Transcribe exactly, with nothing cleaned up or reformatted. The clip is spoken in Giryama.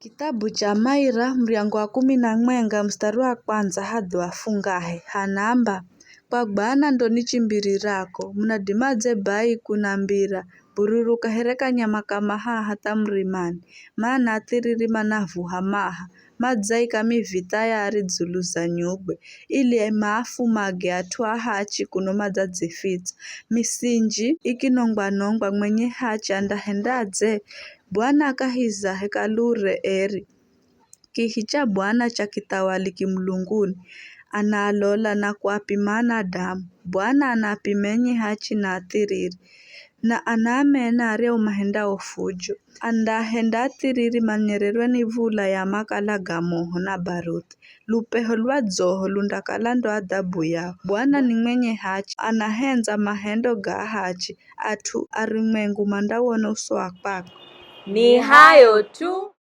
Kithabu cha Maira, muryango wa kumi na mwenga, mustari wa kwandza hadhi wa fungahe, hanaamba, "Kwa Bwana ndo nichimbirirako, munaadimadze bai kunambira, bururuka here kanyama ka mahaha hatha murimani, mana athiriri manavuha maha, madzaika mivitha ya ari dzulu za nyugwe, ili maafumage at'u ahachi kuno madzadzifitsa. Misinji ikinongwa-nongwa, mwenye hachi andahendadze? Bwana akahiza hekalure eri, kihi cha Bwana cha kithawali kimulunguni, anaalola na kuapima anadamu. Bwana anaapima enye hachi na athiriri, na anaamena aryahu mahendao fujo. Andaahenda athiriri manyererwe ni v̱ula ya makala ga moho na baruthi. Lupeho lwa dzoho lundakala ndo adhabu yao. Bwana ni mwenye hachi, anahendza mahendo ga ahachi, at'u arimwengu mandawona uso wa kwakwe." Ni hayo tu.